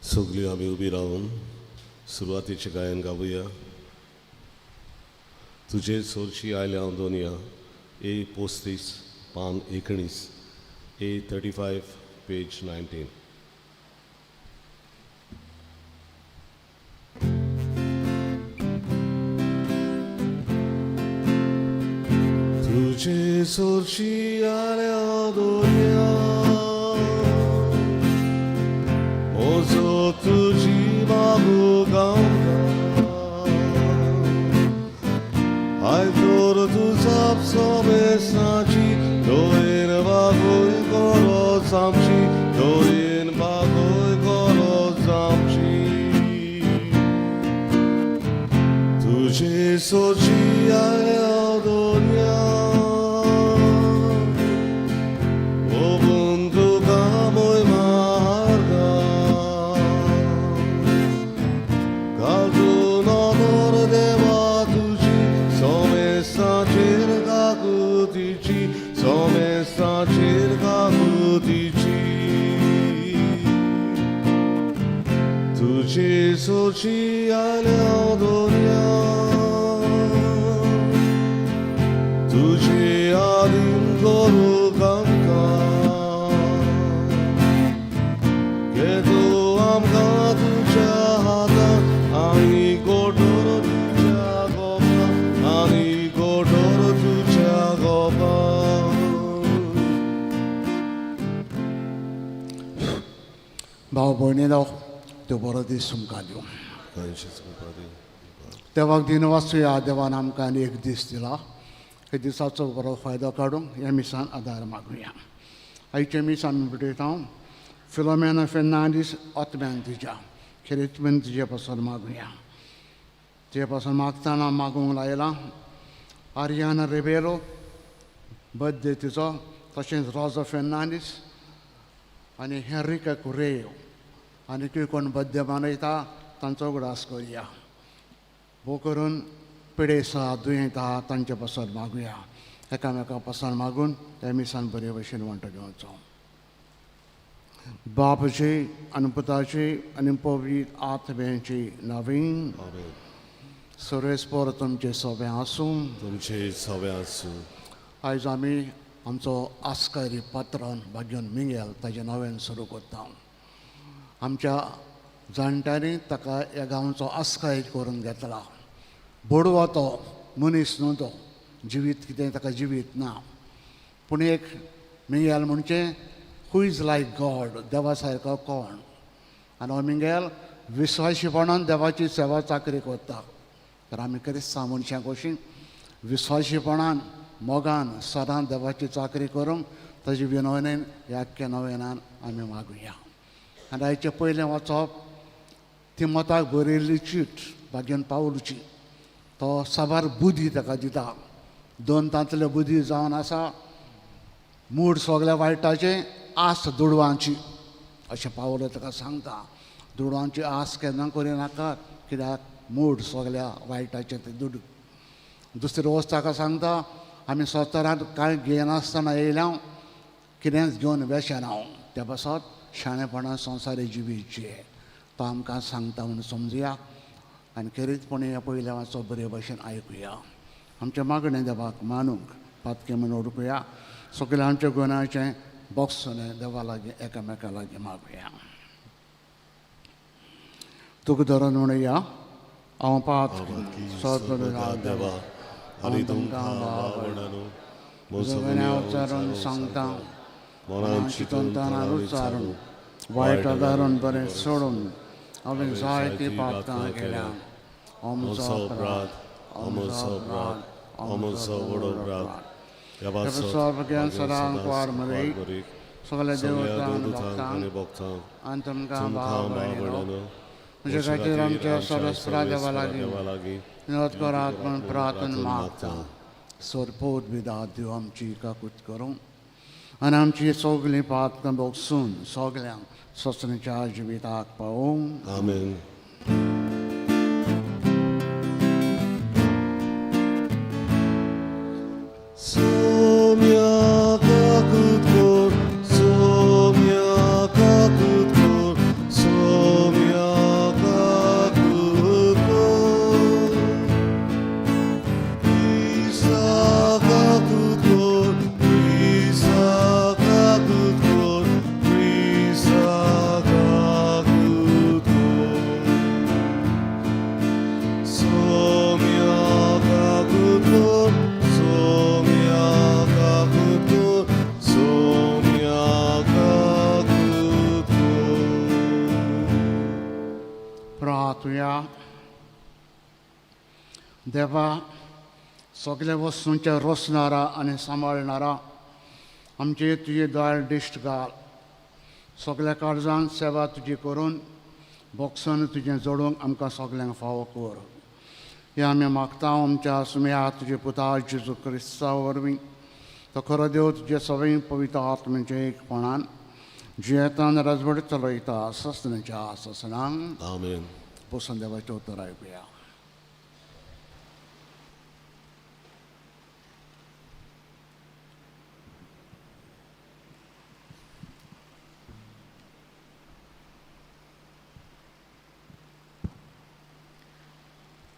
सगळीं आमी उबी रावन सुरवातीचें गायन गावया. तुजे सोरशी आयल्या हांव दोनया, ए 35 पान 19, ए 35 पेज 19. तुजे सोरशी आयल्या हांव दोनया, म्हजो तुजी मागू गावता, आयजोर तुजा सोमेसाची दोयेन बागोय गरज आमची, दोयेन बागोय गरज आमची. तुजे सोची आयल्या दोनया, ओ बंधुका मोय मार्गा, घालतू नदर देवा तुजी सोमेसाचेर काकुतीची, सोमेसाचेर काकुतीची. तुजी सोची आयल्या दोनया, तुजे आदीन करूंक आमकां, घे तूं आमकां तुज्या हातान आनी गोठोर तुज्या गोपान, आनी गोठोर तुज्या गोपान. भाव भयणीनो, त्यो बरो दीस तुमकां दिवं. तांचीच कृपा दी. देवाक दिनवासूया. देवान आमकां आनी एक दीस दिला. हे दिसाचो बरो फायदो काडूंक ह्या मिसान आदार मागुया. आयचें मीस आमी भेटयता फिलोमेना फेर्नांडीस ओतम्यान तिज्या खेरीतमेन तिजे पासून मागुया. तिजे पासून मागतना मागूंक लायलां आरियाना रेबेलो बर्थडे तिचो, तशेंच रोजो फेर्नांडीस आनी हेनरिका कुरेयो आनीकूय कोण बर्थडे मनयता तांचो उगडास करुया. भोव करून पिडेसा दुयेंत आहा तांचे पासून मागुया. एकामेका पासून मागून त्या मिसान बरे भशेन वांटो घेवचो. बापची आनी पुताची आनी पवित्र आत्म्याची नवीन. आमेन. सर्वेस्पर तुमचे सोबें आसूं. तुमचे सवे आसूं. आयज आमी आमचो आस्कारी पात्रान भाग्योन मिंगेल ताजें नव्यान सुरू करता. आमच्या जाणट्यांनी ताका ह्या गांवचो आस्कारी करून घेतला. बोडवो तो मनीस न्हू, तो जिवीत कितें ताका जिवीत ना, पूण एक मिंगेल म्हणचें हू is like God, देवा सारको कोण. आनी हो मिंगेल विस्वाशीपणान देवाची सेवा चाकरी करता. तर आमी क्रिस्तांव मनशां कशी विस्वाशीपणान मोगान सदां देवाची चाकरी करूंक ताजी विनवणेन ह्या आख्ख्या नवेनान आमी मागुया. आनी आयचें पयलें वचप तिमोताक बरयल्ली चीट भाग्यान पावलची. तो साबार बुद्धी ताका दिता. दोन तांतल्यो बुद्धी जावन आसा मूड सगल्या वायटाचें, आस दुडवांची अशें पावल ताका सांगता. दुडवांची आस केन्ना करिनाका, कित्याक मूड सगल्या वायटाचें तें दुडू. दुसरी वस्त ताका सांगता आमी संवसारांत कांय घेयनासतना येयल्या, कितेंच घेवन वेशेना हांव, त्या पासत शाणेपणान संवसारी जिवीचे तो आमकां सांगता म्हूण समजुया आनी खेरीतपणी ह्या पयल्या वाचो बरे भशेन आयकुया. आमचें मागणें देवाक मानूंक पातकें म्हूण ओडकुया. सगळें आमच्या गुणाचें बोगसून देवा लागीं एकामेका लागीं मागुया. तुका धरून म्हणुया, हांव पात देवा आनी तुमकां भाव म्हजो गुन्यांव उच्चारून सांगता, मनान चिंतून तनान उच्चारून वायट आदारून बरें सोडून हांवें जायतीं पातकां केल्या. आमचो अपराध, आमचो अपराध, आमचो व्हड अपराध. ह्या पासत सदां कुवार मरी सगल्या देवतांक आनी भक्तांक आनी तुमकां तुमकां भाव भाव भयणीनो भयणीनो म्हज्या खातीर आमच्या सर्वेस्परा देवा लागीं देवा लागीं विनोद करात म्हूण प्रार्थना मागता. मागता. सरपोत बिदात देव आमची काकूत करूं आनी आमची सगळीं पातकां भोगसून सगल्यांक सोसणीच्या जिविताक पावूं. आमेन. सोम्या काकूत कर, सोम्या काकूत कर, सोम्या. प्रातुया. देवा, सगल्या वस्तूंचे रोसणारा आनी सांबाळणारा, आमचे तुजे दाळ दिश्ट घाल. सगल्या काळजान सेवा तुजी करून बोक्सान तुजें जोडूंक आमकां सगल्यांक फावो कर. हें आमी मागता आमच्या सुम्या तुजे पुता जेजू क्रिस्ता वरवीं. तो खरो देव तुजे सगळीं पवित्र आत्म्याच्या एकपणान जियेतान राजवट चलयता ससनाच्या ससनांक. आमेन. बसून देवाचें उतर आयकुया.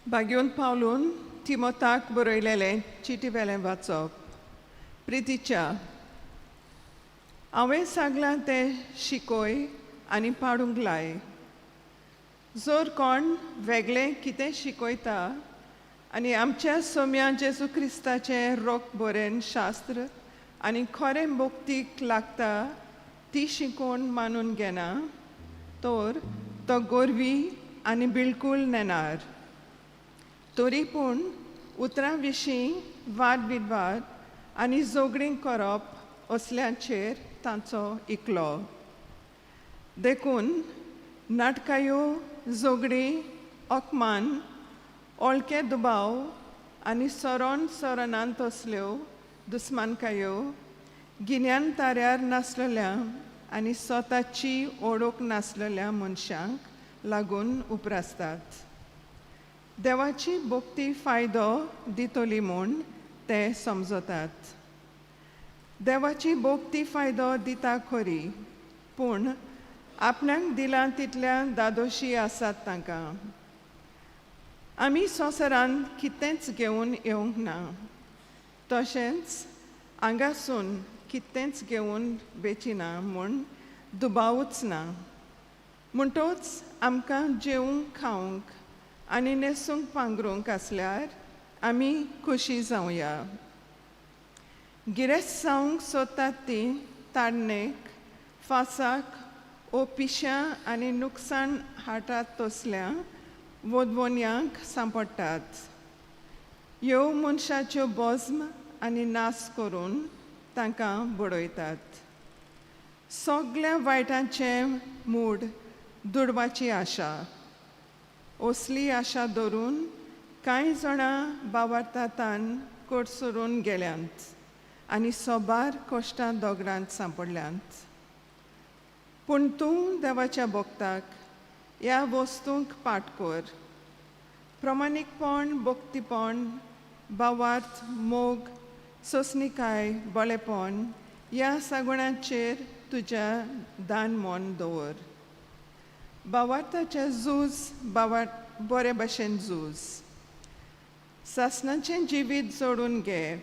बागेवन पावलून तिमोताक बरयलेलें चिटी वेलें वाचप. प्रितीच्या, हांवें सांगलां तें शिकोय आनी पाडूंक लाय. जर कोण वेगळें कितें शिकयता आनी आमच्या सोम्या जेजू क्रिस्ताचें रोख बरें शास्त्र आनी खरें भक्तीक लागता ती शिकोवन मानून घेना तर तो गोरवी आनी बिलकूल नेणार. तरी पूण उतरां विशीं वाद विवाद आनी झगडीं करप असल्यांचेर तांचो इकलो. देखून नाटकायो, झगडीं, अपमान, ओळखे दुबाव आनी सरोन सरोनांत असल्यो दुस्मानकायो गिन्यान ताऱ्यार नासलेल्या आनी स्वताची ओळख नासलेल्या मनशांक लागून उप्रासतात. देवाची भक्ती फायदो दितली म्हूण ते समजतात. देवाची भक्ती फायदो दिता खरी, पूण आपणाक दिलां तितल्या दादोशी आसात तांकां. आमी संवसारांत कितेंच घेवन येवंक ना, तशेंच हांगासून कितेंच घेवन वेचिना म्हूण दुबावूच ना. म्हणटोच आमकां जेवंक खावंक आनी न्हेसूंक पांगरूंक आसल्यार आमी खोशी जावया. गिरेस्त जावंक सोदतात ती ताडणेक, फासाक ओ पिश्यां आनी नुकसाण हाटात तसल्या वोदवोन्यांक सांपडटात. ह्यो मनशाच्यो बोज्म आनी नास करून तांकां बडयतात. सगल्या वायटांचें मूड दुडवाची आशा. असली आशा धरून कांय जाणां बावार्थातान कडसरून गेल्यांत आनी सोबार कश्टां दोगरांत सांपडल्यांत. पूण तूं देवाच्या भक्ताक ह्या वस्तूंक पाठ कर. प्रमाणीकपण, भक्तीपण, भावार्थ, मोग, सोंसणीकाय, बळेपण ह्या सगळ्यांचेर तुज्या दान मन दवर. भावार्थाचें झूज भावार्थ बरे भशेन झूज. सासणाचें जिवीत जोडून घे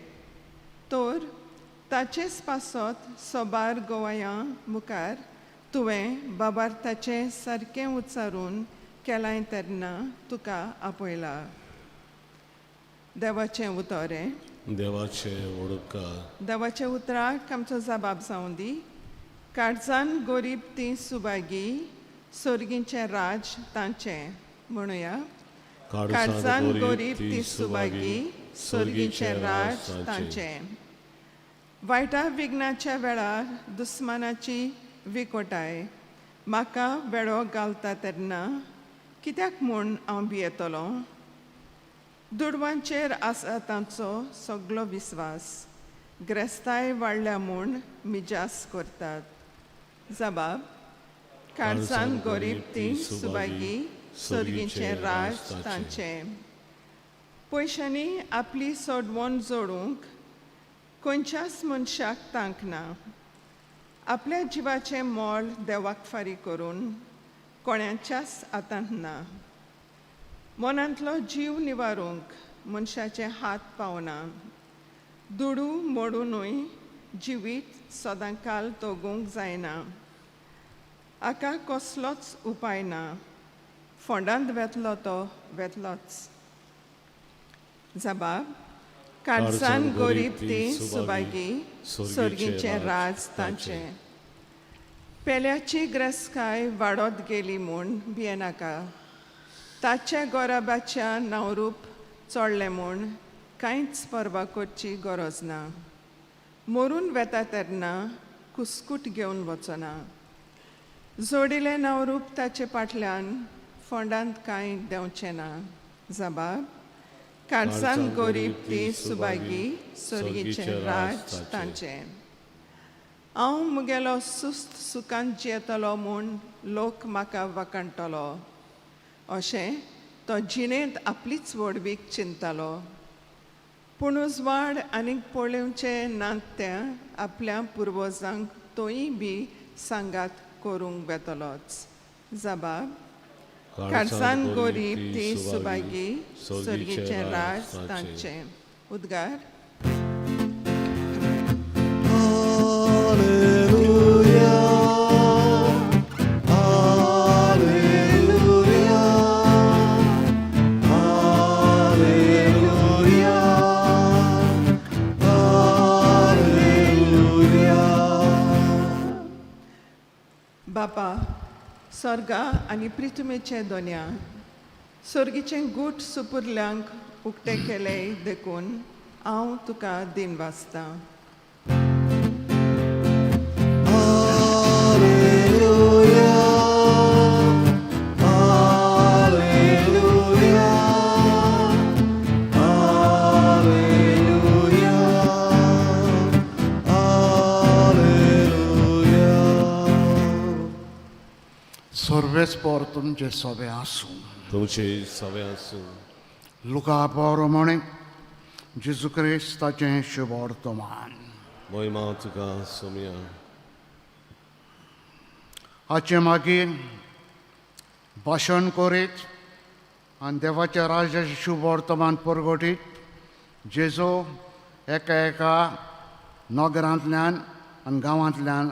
तर ताचेच पासत सोबार गोवयां मुखार तुवें बाबार्थाचें सारकें उच्चारून केलां तेन्ना तुका आपयला. देवाचें उतर हें. देवाचें वडपकार. देवाच्या उतराक आमचो जबाब जावं दी. काळजान गरीब ती सुभागी, सर्गीचें राज तांचें. म्हणुया, काळजान गरीब ती सुभागी, सर्गीचें राज तांचें. वायटा विघ्नाच्या वेळार दुस्मानाची विकोटाय म्हाका वेळो घालता तेन्ना कित्याक म्हूण हांव भियेतलो? दुडवांचेर आसा तांचो सगलो विस्वास, ग्रेस्ताय वाडल्या म्हूण मिजास करतात. जबाब, काळजान गरीब ती सुभागी, सर्गीचें राज तांचें. पयशांनी आपली सोडवण जोडूंक खंयच्याच मनशाक तांक ना. आपल्या जिवाचें मोल देवाक फारीक करून कोणाच्याच हातांत ना. मनांतलो जीव निवारूंक मनशाचे हात पावना. दुडू मोडुनूय जिवीत सदांकाल तगूंक जायना. हाका कसलोच उपाय ना. फोंडांत वेतलो तो वेतलोच. जबाब, काळजान गरीब ती सुभागी, सर्गीचें राज तांचें. पेल्याची ग्रेस्काय वाडत गेली म्हूण भियेनाका. ताच्या गोराबाच्या नांवरूप चोडलें म्हूण कांयच परवा करची गरज ना. मरून वेता तेन्ना कुस्कूट घेवन वचना. जोडिलें नांवरूप ताचे फाटल्यान फोंडांत कांय देंवचें ना. जबाब काळजान गरीब ती सुभागी, सर्गीचें राज तांचें. हांव म्हगेलो सुस्त सुखान जियेतलो म्हूण लोक म्हाका वाखाणटलो अशें तो जिणेंत आपलीच व्हडवीक चिंततालो. पूण उजवाड आनीक पळोवचें ना त्या आपल्या पुर्वजांक तोय बी सांगात करूंक वेतलोच. जबाब काळजान गरीब ती सुभागी, सर्गीचें राज तांचें. उद्गार. बापा स्वर्गा आनी प्रिथुमेचे दोन्या सर्गीचें गूट सुपुरल्यांक उक्तें केलें देखून हांव तुका दिन वाचतां. सर्वेस्पोर तुमचे सोबे आसूं. तुमचे सवे आसूं. लुका पोरमणे जेजू क्रिस्ताचें शुभवर्तमान. मोहिमा तुका सोमया. हाचे मागीर भाशण करीत आनी देवाच्या राज्याचें शुभवर्तमान परगटीत जेजू एका एका नगरांतल्यान आनी गांवांतल्यान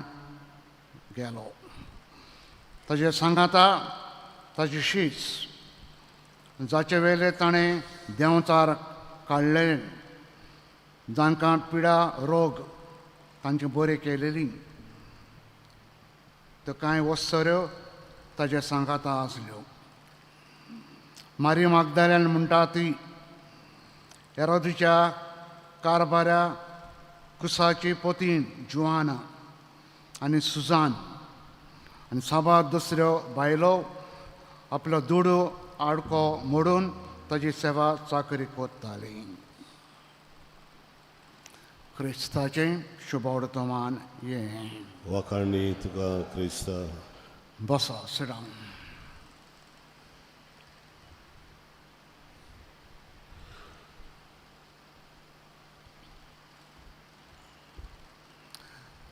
गेलो. ताजे सांगाता ताजी शीस जाचे वेले ताणें देंवचार काडले, जांकां पिडा रोग तांचे बरे केलेली. त्यो कांय वस्तऱ्यो ताजे सांगाता आसल्यो. मारी मागदाल्यान म्हणटा ती एरोदीच्या कारभाऱ्या कुसाची पोतीन जुआना आनी सुजान आनी साबार दुसऱ्यो बायलो आपलो दुडू आडको मोडून ताजी सेवा चाकरी कोत्ताली. क्रिस्ताचें शुभवर्तमान हें. वाखाणी तुका क्रिस्ता. बसा, सिडावन.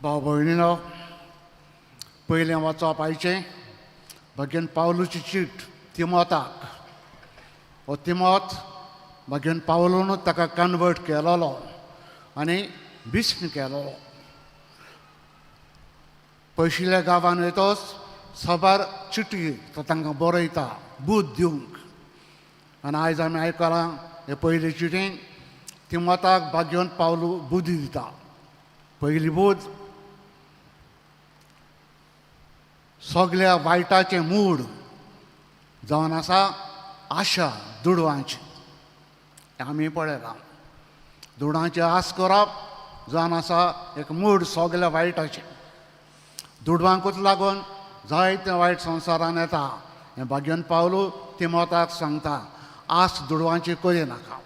भाव भयणीनो, पयलें वाचप आयचें भगेन पावलूची चीट तिमोताक. हो तिमोत भगेन पावलून ताका कन्वर्ट केलोलो आनी बिस्न केलोलो. पयशिल्ल्या गांवान वयतोच साबार चिटी तो तांकां बरयता बूद दिवंक. आनी आयज आमी आयकलां हे पयली चिटीन तिमोताक भाग्योन पावलू बुद्दी दिता. पयली बूद, सगल्या वायटाचें मूड जावन आसा आशा दुडवांची. आमी पळयलां दुडवांची आस करप जावन आसा एक मूड सगल्या वायटाचें. दुडवांकूच लागून जायतें वायट संवसारान येता. हें भाग्यान पावलू तिमोताक सांगता, आस दुडवांची करी नाका.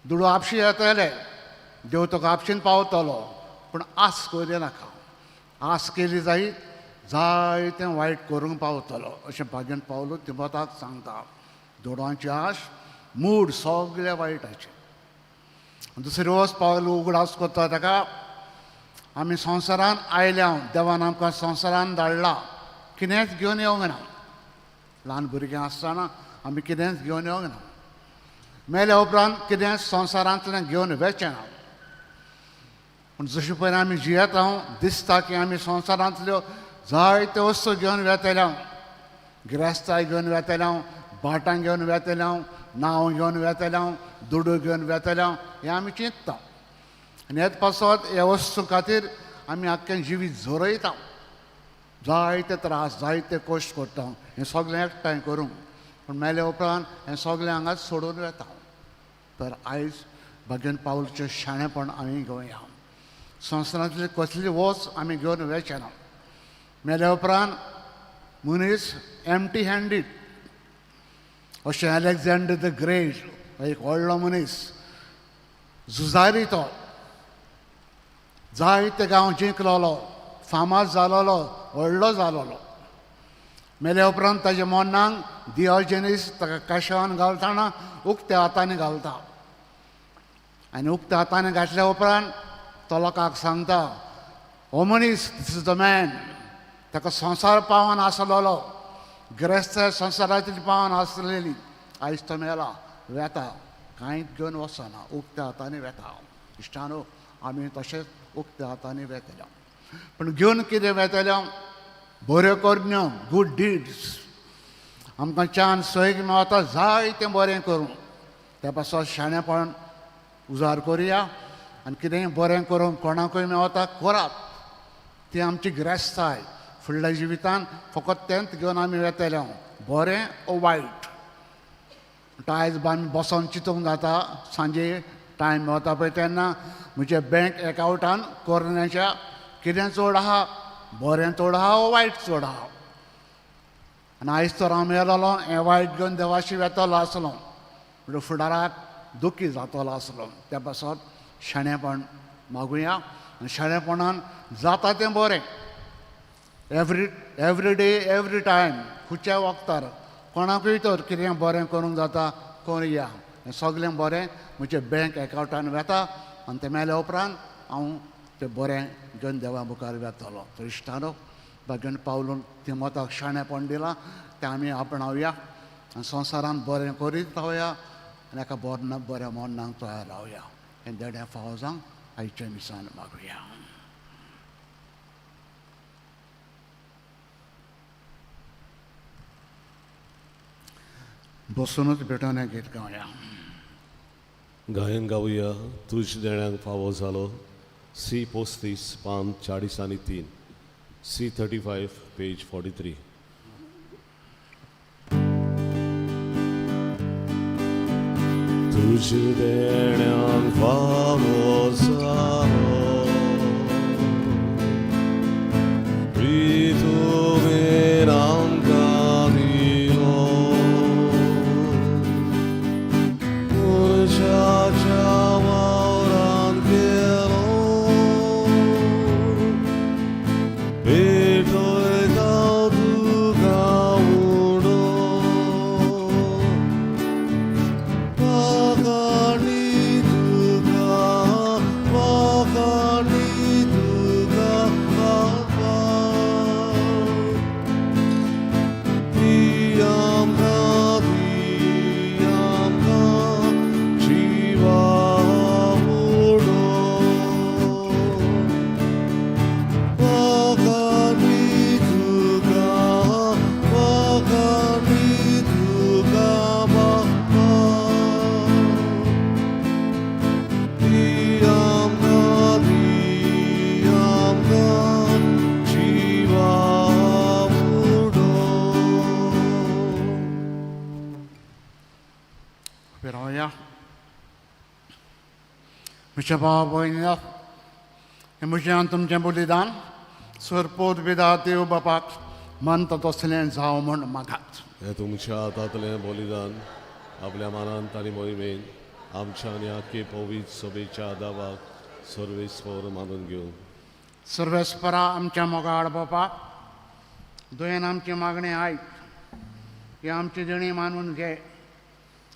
दुडू आपशी येतले, देव तुका आपशीन पावतलो, पूण आस करी नाका. आस केली जायत जायतें वायट करूंक पावतलो अशें भाग्यान पावलू तिमोताक सांगता. दुडवांची आश मूड सगल्या वायटाचें. दुसरी वस्त पावलू उगडास करता ताका, आमी संवसारान आयल्या, देवान आमकां संवसारान धाडला, कितेंच घेवन येवंक ना. ल्हान भुरगीं आसतना आमी कितेंच घेवन येवंक ना. मेल्या उपरांत कितेंच संवसारांतल्यान घेवन वेचें ना. पूण जशें पळय आमी जियेता दिसता की आमी संवसारांतल्यो जायत्यो वस्तू घेवन वेतले, गिरेस्ताय घेवन वेतले, भाटां घेवन वेतले, नांव घेवन वेतले, दुडू घेवन वेतले, हें आमी चिंतता. आनी हेच पासत ह्या वस्तू खातीर आमी आख्खें जिवीत झरयता, जायते त्रास जायते कश्ट करता, हें सगळें एकठांय करूंक. पूण मेल्या उपरांत हें सगळें हांगाच सोडून वेता. तर आयज भाग्यन पावलचें शाणेपण आमी घेवया. संवसारांतली कसली वच आमी घेवन वेचें ना. मेल्या उपरांत मनीस एम्प्टी हँडीड. अशें अलेक्झांडर the great एक व्हडलो मनीस, झुजारी, तो जायते गांव जिंकलोलो, फामाद जालोलो, व्हडलो जालोलो. मेल्या उपरांत ताज्या मोन्नाक दियोजनीस ताका काशान घालतना उक्त्या हातांनी घालता आनी उक्त्या हातांनी घातल्या उपरांत तो लोकांक सांगता, हो मनीस, this is the man, ताका संवसार पावन आसलेलो, गिरेस्त संवसाराची पावन आसलेली, आयज तो मेला, वेता, कांयच घेवन वचना, उक्त्या हातांनी वेता. इश्टानो, आमी तशेंच उक्त्या हातांनी वेतले, पूण घेवन कितें वेतले? बऱ्यो करण्यो, गूड डीड्स. आमकां चान्स सोयीक मेळता जायतें बरें करूं, त्या पासत शाणेपण उजार करुया आनी कितेंय बरें करूंक कोणाकूय मेळता करात. ती आमची गिरेस्ताय. फुडल्या जिवितान फकत तेंच घेवन आमी वेतले, बरें ओ वायट. म्हणटा आयज आमी बसोन चिंतूंक जाता, सांजे टायम मेळता पळय तेन्ना म्हज्या बँक एकावंटान कोरण्याच्या कितें चड आहा, बरें चड आहा ओ वायट चड आहा. आनी आयज तर हांव मेलोलो, हें वायट घेवन देवाशी वेतलो आसलो, म्हणटा फुडाराक दुखी जातलो आसलो. त्या पासत शाणेपण मागुया आनी शाणेपणान जाता तें बरें. एवरी डे, एवरी टायम, खुच्या वखतार कोणाकूय तर कितें बरें करूंक जाता करुया. हें सगळें बरें म्हज्या बँक एकावंटान वेता आनी तें मेल्या उपरांत हांव तें बरें घेवन देवा मुखार वेतलो. तर इश्टानो, भाग्यान पावलून तिमोताक शाणेपण दिलां तें आमी आपणावया आनी संवसारान बरें करीत रावया आनी एका बऱ्या बऱ्या मरणाक तयार रावया. हें देणें फावो जावंक आयच्या मिसान मागुया. बसुनूच भेटोवन हें गीत गावया. गायन गावया तुज देण्यांक फावो जालो, सी 35, पान 43, C 35, page 43. तुज देण्यांक फावो जालो, प्रितुवेन आमकां दिलो, मनशाच्या वावरान केलो, पेटयता तुका उडो, वाखाणी तुका, वाखाणी तुका बापा, दी आमकां, दी आमकां जिवा उडो, वाखाणी तुका, वाखाणी तुका बापा, दी आमकां, दी आमकां जिवा उडो. उबे रावया. म्हज्या भाव भयणीनो, हें म्हजें आनी तुमचें बलिदान सरपोत विदा देव बापाक मानता तसलें जावं म्हूण मागात. हें तुमच्या हातांतलें बलिदान आपल्या मानांत आनी मोहिमेन आमच्या आनी आख्खे पवित्र सभेच्या दावाक सर्वेस्पर मानून घेवन. सर्वेस्परा आमच्या मोगाळ बापा, दुयेन आमची मागणी आयक, ही आमची देणी मानून घे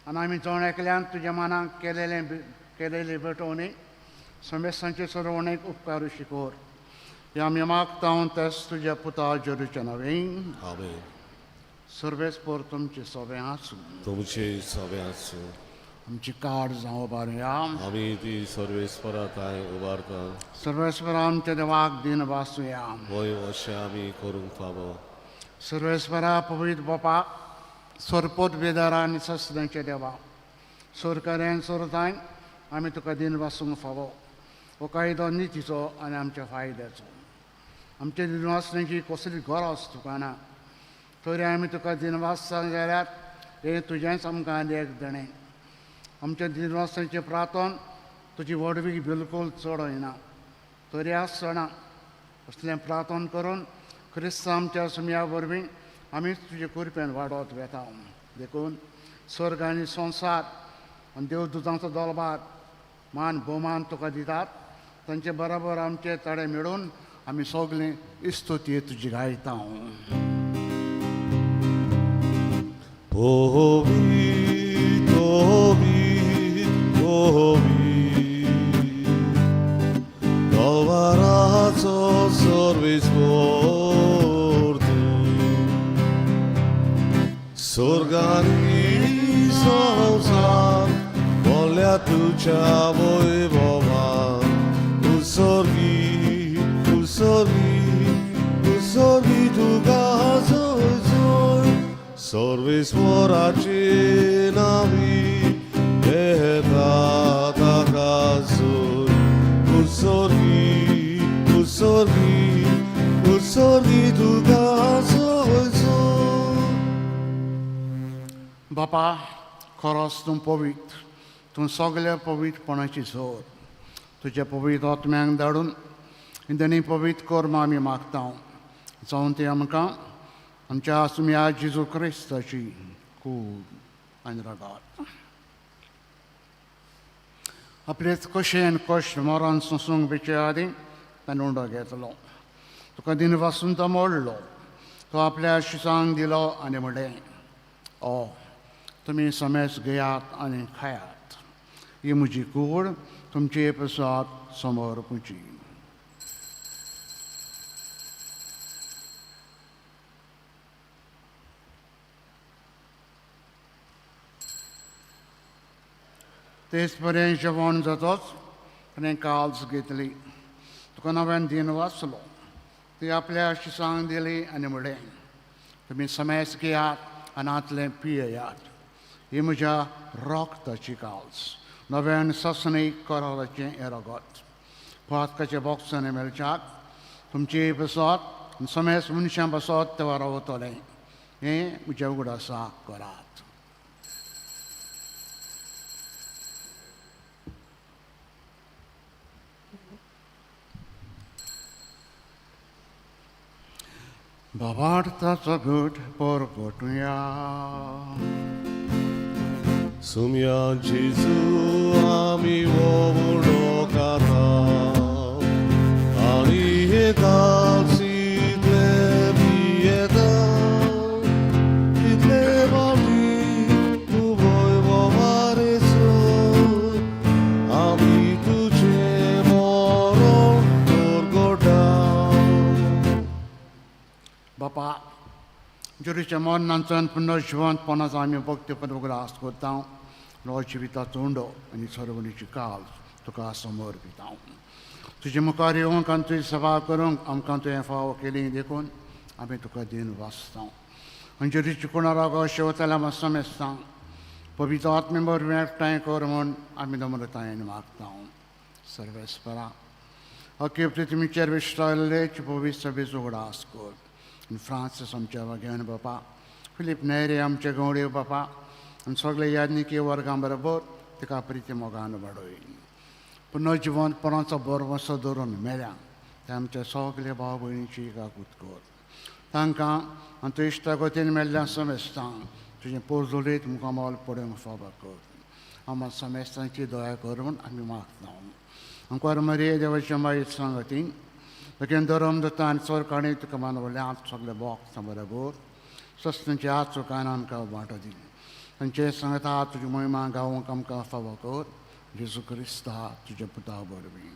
आनी आमी जण एकल्यान तुज्या मनाक केलेली भेटवणी समेस्तांचे सरवणेक उपकारू शिकोर. हे आमी मागता तेच तुज्या पुता जेरूच्या नांवें. आमेन. सर्वेस्पर तुमचे सोबें आसूं. तुमचे सगळे आसूं. आमची काड जावं उबारुया. आमी ती सर्वेस्परा थांय उबारता. सर्वेस्परा आमच्या देवाक दिन वासुया. वय, अशें आमी करूंक फावो. सर्वेस्परा पवित्र बापा, सरपोत बेदारा आनी सस्नाचे देवा, सरकाऱ्यान सोरताय आमी तुका दिन वासूंक फावो. हो कायदो नितीचो आनी आमच्या फायद्याचो. आमच्या दिनवासण्याची कसली गरज तुका ना, तरी आमी तुका दिनवास जाल्यार हें तुजेंच आमकां एक देणें. आमच्या दिनवासांचें प्रार्थन तुजी व्हडवीक बिलकूल चड होयना तरी आसतना असलें प्रार्थन करून क्रिस्तांव आमच्या सुमया वरवीं आमीच तुजे कृपेन वाडत वेता. देखून स्वर्ग आनी संवसार आनी देवदुतांचो दलबार मान भोवमान तुका दितात. तांचे बराबर आमचे तडे मेळून आमी सगळीं इस्तुती तुजी गायता. पवित्र पवित्र गवाराचो सर्वेस्पर तूं. स्वर्गानी संवसार बोल्या तुज्या वैभवान. उत्सर्गी उत्सर्गी उत्सर्गी तुका जय जय. सर्वेस्पराचे नावी येता ताका जय. उत्सर्गी उत्सर्गी उत्सर्गी तुका जय जय. बापा खरोच तूं पवित्र, तूं सगल्या पवित्रपणाची जोर. तुज्या पवित्र आत्म्यांक धाडून इंदनी पवित्र कर्म आमी मागता जावन ती आमकां आमच्या सुमया जेजू क्रिस्ताची कूड आनी रगात. आपलेच कशेन कश्ट मरण सोंसूंक बेचे आदीं ताणें उंडो घेतलो. तुका दिनवासून तो मोडलो. तो आपल्या शिसांक दिलो आनी म्हणलें, ओ तुमी समेस घेयात आनी खायात. ही म्हजी कूड तुमचे प्रसाद समोर पुची. तेच पर्यंत जेवण जातच ताणें काल्स घेतली. तुका नव्यान दिन वाचलो. ती आपल्या शिसांक दिली आनी म्हणलें, तुमी समेस घेयात आनी आतलें पियेयात. ही म्हज्या रक्ताची काल्स, नव्यान ससणी कराराचें हें रगत. पातकाच्या बॉक्सांनी मेळच्याक तुमची बसत समेस मनशां बसत ते रावतलें. हें म्हज्या उगडासा करात. बाबार्थाचो घट परगटुया. सुमया जेजू आमी वोवडो खाता आनी हे कालसीतले पियेता. इतले फावटी तूं वैभवारे सोय आमी तुजें मरण परगटा. बापा जुरीच्या मरणांचान पुनर्जिवंतपणाचो आमी भक्तीपद उगडास करता. रो जिविताचो उंडो आनी सर्वणीची काल तुका समर्पिता. तुजे मुखार येवंक आनी तुजी सभा करूंक आमकां तुवें फावो केली देखून आमी तुका दिन वाचता. अंजुरीची कुणारागो शेवतल्या मातसो पवित्र आत्मे वरवीं एकठांय कर म्हूण आमी नम्रतायेन मागता. सर्वेस्परा अखेर तुमीचेर विश्रायल्ले पवित्र सभेचो उगडास कर. फ्रांसीस आमच्या वाग्यान बापा, फिलीप नेरे आमचे गवडे बापा आनी सगळे याज्ञिकी वर्गां बरोबर तिका प्रिती मोगान वाडय. पुनर्जिवंतपणाचो भरवंसो धरून मेल्या ते आमच्या सगल्या भाव भयणीची काकूत कर. तांकां आनी तुज्या इश्टागतीन मेल्ल्या समेस्तांक तुजें पोरजोलीत मुखामोल पडूंक फावो कर. आमकां समेस्तांची दया कर म्हूण आमी मागता. आमकां मरिये देवाच्या मायेत सांगतीन लेकीन धरम दत्ता आनी चोरकाणी तुका मानवल्या सगळे बॉक्स बरोबर सस्तांचे हात चुकान आमकां वांटो दी. तांचे सांगता तुजी महिमा गावंक आमकां फावो कर. जेजू क्रिस्ता तुज्या पुता वरवीं.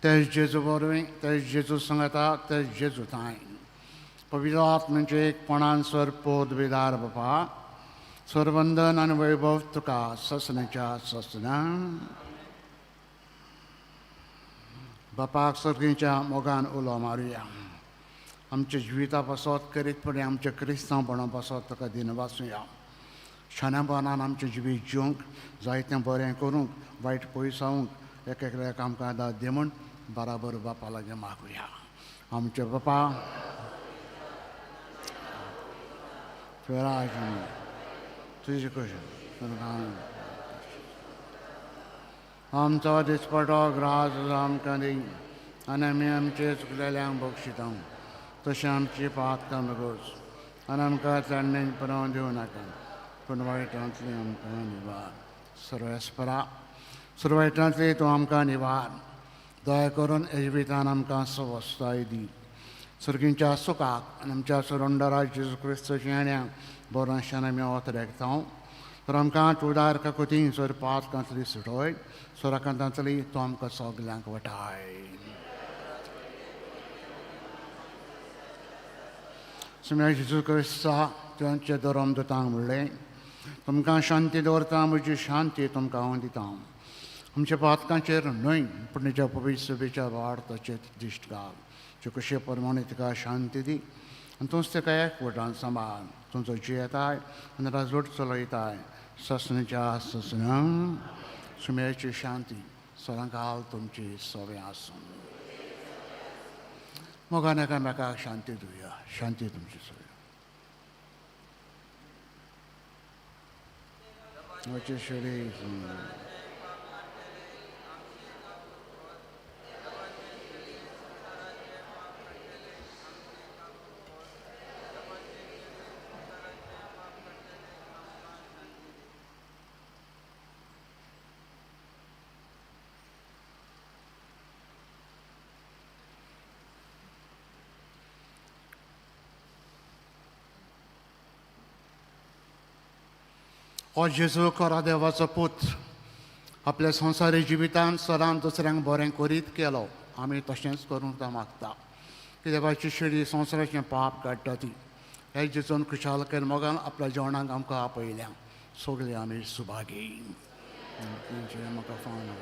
तेज जेजू वरवीं, तेज जेजू सांगता, तेज जेजू थांय पवित्र आत्म्यांचे एकपणान सर पोद विदार बापा सरवंदन आनी वैभव तुका ससनाच्या ससना. बापाक सर्गीच्या मोगान उलो मारुया. आमच्या जिविता पासत करीत पळय आमच्या क्रिस्तांवपणा पासत तुका दिन वाचुया. शाण्यापणान आमचें जिवीत जिवंक जायतें बरें करूंक वायट पयसावंक एक एकल्याक आमकां दाद दी म्हूण बराबर बापा लागीं मागुया. आमचे बापा तुवें राज तुजी कशी आमचो दिसपटो ग्रास आमकां दी आनी आमी आमचे चुकलेल्यांक बक्षिता तशें आमची पातकां रोज आनी आमकां चाडणेन पुरोवन दिवं नाका पूण वायटांतली आमकां निवार. सर्वेस्परा सुरवायटांतली तूं आमकां निवार. दया करून जिवितान आमकां सवस्ताय दी. सर्गींच्या सुखाक आनी आमच्या सुरंडरा जेजू क्रिस्तच्या येण्या बरोशान आमी ओतरेकता. तर आमकां तुदार काकुती सर पातकांतली सुटोय सोराकांतांतली तूं आमकां सगल्यांक वटाय. सुम्या जेजू क्रिस्ता तुमचे धर्म दुतांक म्हणलें तुमकां शांती दवरता म्हजी शांती तुमकां हांव दिता. आमच्या पातकांचेर न्हय पूण निज्या पवित्र सभेच्या वार्ताचेर दिश्ट घाल. जे कशे प्रमाणे तिका शांती दी आनी तूंच तिका एकवटान सांबाळ. तुमचो जियेताय आनी राजवट चलयताय ससनाच्या ससनां. सुम्याची शांती सदांकाल तुमची सवे आसूं. मोगान एकामेकाक शांती दिवया. शांती तुमची सवे. शरीर हो जेजू खरो देवाचो पूत आपल्या संवसारी जिवितान सदांच दुसऱ्यांक बरें करीत केलो. आमी तशेंच करूंक तो मागता की देवाची शिडी संवसाराचें पाप काडटा ती हे जेजून खुशालकायेन मोगान आपल्या जेवणाक आमकां आपयल्या. सगळीं आमी सुभागी. म्हाका फावना.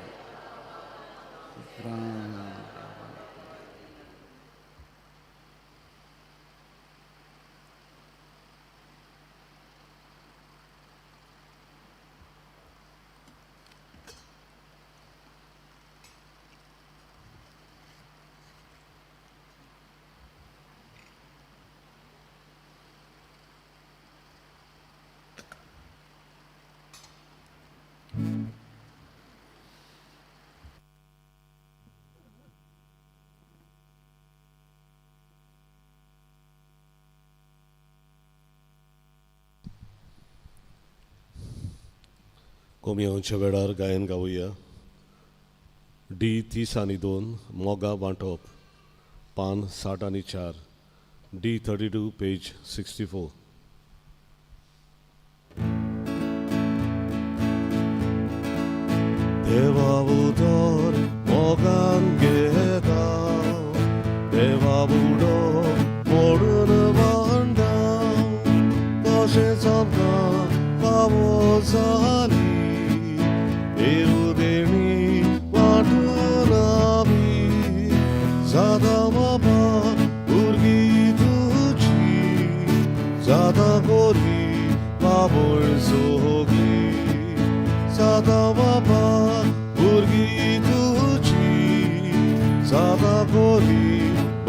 कोमियांच्या वेळार गायन गावया. डी 30 आनी 2 मोगा वांटप पान 60 आनी 4 डी 32 पेज 64. देवा उदर मोगान घेता देवा उडो मोडून वांटा तशेंच आमकां फावो जाली जाता बाबा भुरगीं तुजी जाता गोरी बाबळ सोगली जाता बाबा भुरगीं तुजी जाता गोरी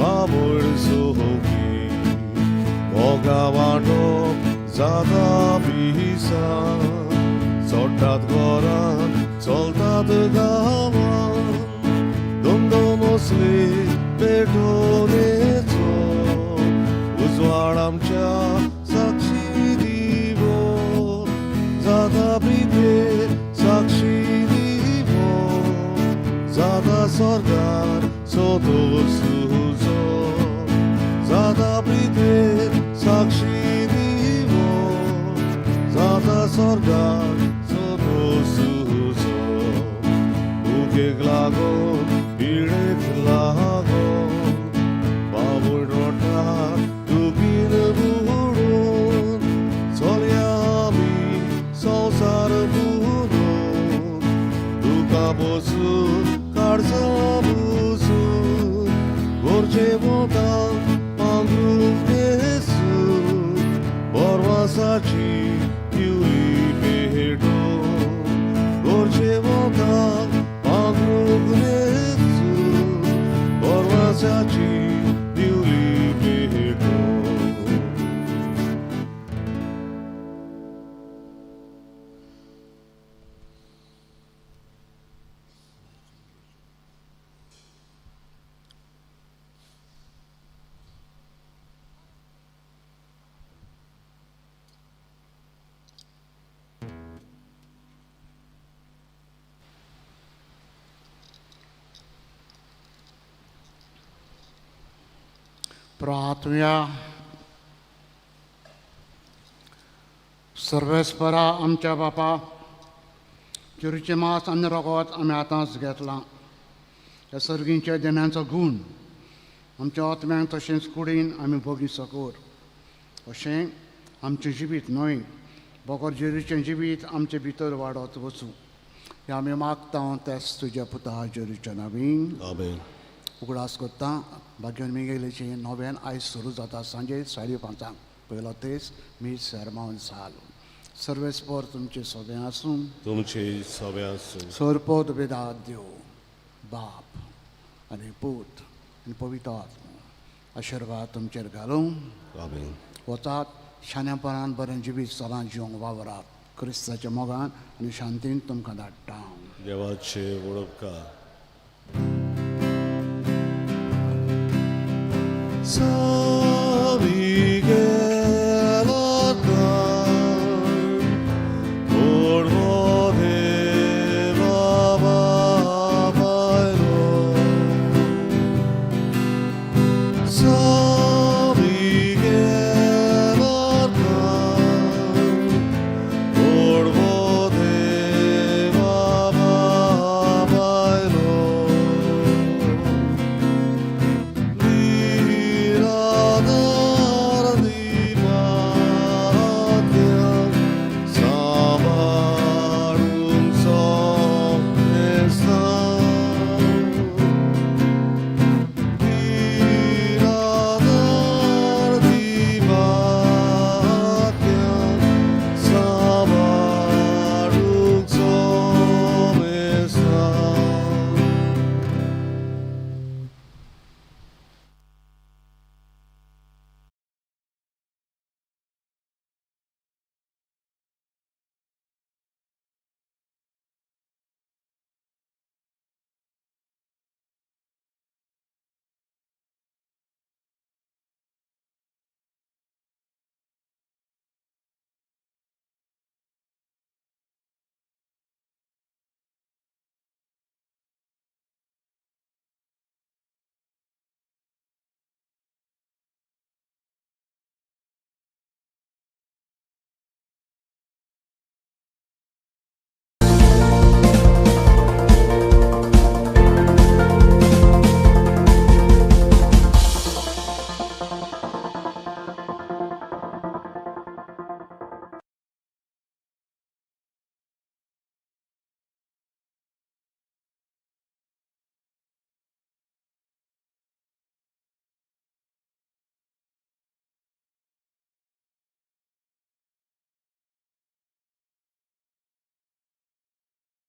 बाबळ सोगली मोगा वांटप जाता पिसा चडटात घरान चलतात गांवान दोन दोन असले पेटोवणेचो उजवाड आमच्या साक्षी दिवो जाता प्रिते साक्षी दिवो जाता सरकार सोदोर सुजो जाता प्रिते साक्षी दिवो जाता सरकार सोदोर सुजो भुकेक लागून पिडेक लागून बाबूल रोटा दुखीन बुडून चलया आमी संवसार बुडून दुकां बसून काळजां बुसून गोरचे वताक पांगरूंक न्हेसून बोरवासाची दिवली पेटोवन गोरचे वताक पांगरूंक न्हेसून बोरवासाची दिवली पेटोवन. प्रार्थुया. सर्वेस्परा आमच्या बापा, जेरूचें मास आनी रगत आमी आतांच घेतलां. ह्या सर्गींच्या देण्यांचो गूण आमच्या आत्म्यांक तशेंच कुडीन आमी भोगी सकोर अशें आमचें जिवीत न्हय बगर जेरूचें जिवीत आमचे भितर वाडत वचूं हें आमी मागता तेच तुज्या पुता जेरूच्या नवीन. आमेन. उगडास करता भाग्योन मिगेलीची नव्यान आयज सुरू जाता सांजे 5:30 पयलो तेज मीस सेरमावन साल. सर्वेस्पर तुमचें सगळें आसूं. तुमचे सगळें आसूं. सोरपोत बेदाद देव बाप आनी पूत आनी पवित्र आत्मो आशिर्वाद तुमचेर घालूं. आमेन. वतात शाण्यापणान बरें जिवीत सदां जिवंक वावरात. क्रिस्ताच्या मोगान आनी शांतीन तुमकां धाडटा. देवाचे वळपकार.